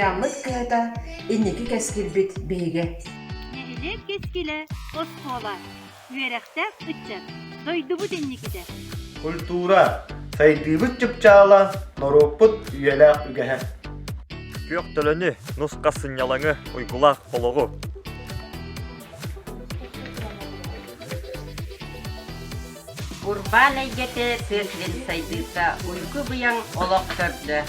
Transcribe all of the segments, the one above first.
Уһуйааммыт кыһата инники кэскилбит биһигэ. Нэһилиэк кэскилэ оскуола, үөрэхтээх ыччат, дойдубут инникитэ. Культура, сайдыыбыт чыпчаала, норуоппут үйэлээх үгэһэ. Күөх төлөнү, нус-хас сынньалаҥы, уйгулаах олоҕу. Урбаан эйгэтэ тыа сирин сайдыыта уйгу-быйаҥ олох төрдө.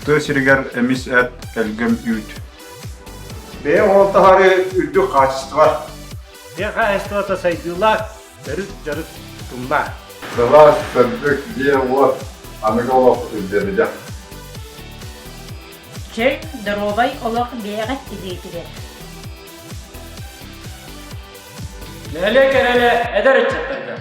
Тыа сиригэр эмис эт, өлгөм үүт. Бэйэ оҥорон таһаарыы үрдүк хаачыстыба. Тыа хаһаайыстыбата сайдыылаах, төрүт дьарык тутумнаах. Сылаас, сырдык дьиэ-уот аныгы олох ирдэбилэ. Чөл, доруобай олох бэйэҕит илиитигэр. Нэһилиэк эрэлэ эдэр ыччаттарга.